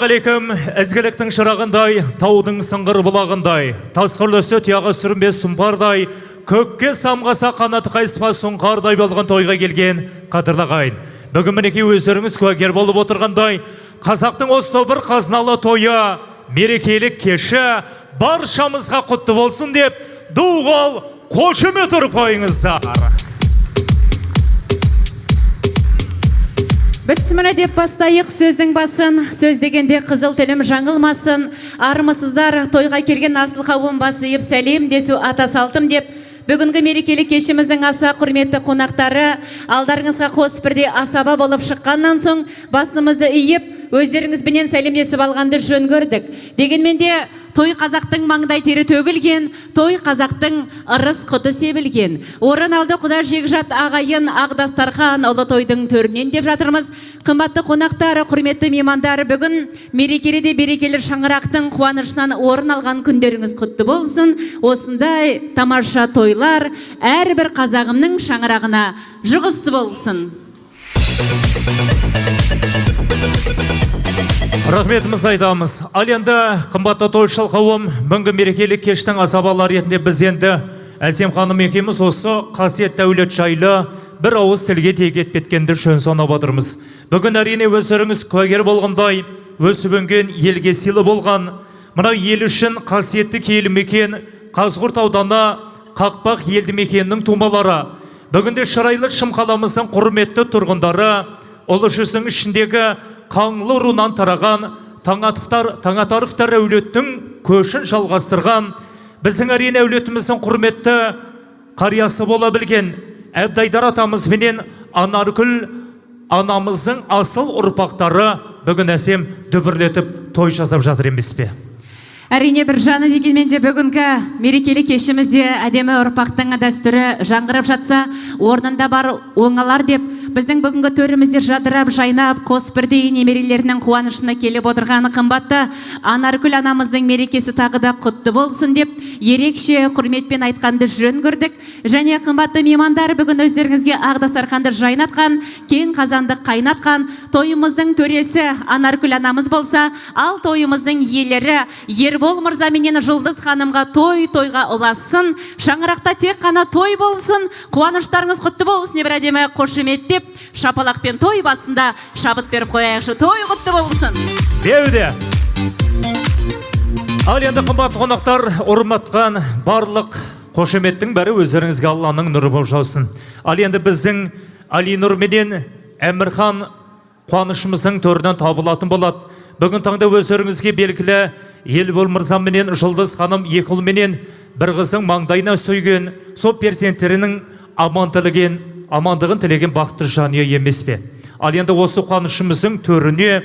Алейкум, ізгіліктің шырағындай, таудың сыңғыр бұлағындай, тасқырлы тұяғы сүрінбес сұмпардай, көкке самғаса қанаты қайыспас сұңқардай болған тойға келген қадірлі ағайын. Бүгін мінекей өздеріңіз куәгер болып отырғандай, қазақтың осы бір қазыналы тойы, мерекелік кеші баршамызға құтты болсын деп, ду қол қошемет ұрып қойыңыздар. Бісміллә деп бастайық сөздің басын, сөз дегенде қызыл тілім жаңылмасын. Армысыздар, тойға келген асыл қауым бас иіп сәлем десу ата салтым деп, бүгінгі мерекелік кешіміздің аса құрметті қонақтары, алдарыңызға қос бірдей асаба болып шыққаннан соң басымызды иіп, өздеріңізбенен сәлемдесіп алғанды жөн көрдік. Дегенмен де той қазақтың маңдай тері төгілген, той қазақтың ырыс құты себілген. Орын алды құда жекжат ағайын, ақ дастархан ұлы тойдың төрінен деп жатырмыз. Қымбатты қонақтар, құрметті меймандар, бүгін мерекелі де берекелі шаңырақтың қуанышынан орын алған күндеріңіз құтты болсын. Осындай тамаша тойлар әрбір қазағымның шаңырағына жұғысты болсын. Рахметімізді айтамыз. Ал енді қымбатты тойшыл қауым, бүгінгі мерекелік кештің асабалары ретінде біз енді Әсем ханым екеуміз осы қасиетті әулет жайлы бір ауыз тілге тиек етіп кеткенді жөн санап отырмыз. Бүгін әрине өздеріңіз куәгер болғандай, өсіп өнген елге сыйлы болған, мына ел үшін қасиетті киелі мекен Қазығұрт ауданы Қақпақ елді мекенінің тумалары, бүгінде шырайлы Шымқаламыздың құрметті тұрғындары, Ұлы жүздің ішіндегі Қаңлы руынан тараған Таңатаровтар әулеттің көшін жалғастырған, біздің әрине әулетіміздің құрметті қариясы бола білген Әбдайдар атамыз менен Анаргүл анамыздың асыл ұрпақтары бүгін әсем дүбірлетіп той жасап жатыр емес пе? Әрине бір жаны дегенмен де бүгінгі мерекелік кешімізде әдемі ұрпақтың дәстүрі жаңғырып жатса, орнында бар оңалар деп біздің бүгінгі төрімізде жадырап жайнап қос бірдей немерелерінің қуанышына келіп отырған қымбатты Анаргүл анамыздың мерекесі тағы да құтты болсын деп ерекше құрметпен айтқанды жөн көрдік. Және қымбатты меймандар, бүгін өздеріңізге ақ дастарханды жайнатқан, кең қазанды қайнатқан тойымыздың төресі Анаргүл анамыз болса, ал тойымыздың иелері Ербол мырза менен Жұлдыз ханымға той тойға ұлассын, шаңырақта тек қана той болсын, қуаныштарыңыз құтты болсын деп бір әдемі қошеметтеп шапалақпен той басында шабыт беріп қояйықшы. Той құтты болсын. Деуде. Ал енді қымбатты қонақтар, ұрматқан барлық қошеметтің бәрі өздеріңізге Алланың нұры болып жаусын. Ал енді біздің Алинұр менен Әмірхан қуанышымыздың төрінен табылатын болады. Бүгін таңда өздеріңізге белгілі Елбол мырза менен Жұлдыз ханым екі ұл менен бір қыздың маңдайына сүйген, сол перзенттерінің амандығын тілеген бақытты жанұя емес пе? Ал енді осы қуанышымыздың төріне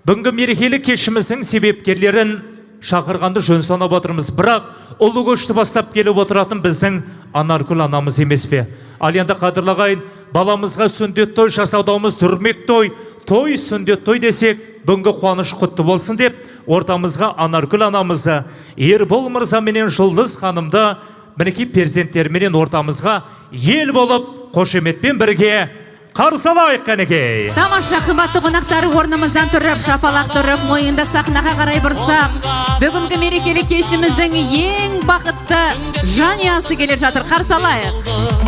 бүгінгі мерекелік кешіміздің себепкерлерін шақырғанды жөн санап отырмыз. Бірақ ұлы көшті бастап келіп отыратын біздің Анаргүл анамыз емес пе? Ал енді қадірлі ағайын, баламызға сүндет той жасаудамыз дүрмек той, той сүндет той десек, бүгінгі қуаныш құтты болсын деп ортамызға Анаргүл анамызды, Ербол мырза менен Жұлдыз ханымды мінекей перзенттеріменен ортамызға ел болып қошеметпен бірге қарсы алайық қанекей. Тамаша, қымбатты қонақтар, орнымыздан тұрып, шапалақ тұрып, мойынды сахнаға қарай бұрсақ, бүгінгі мерекелік кешіміздің ең бақытты жанұясы келе жатыр. Қарсы алайық.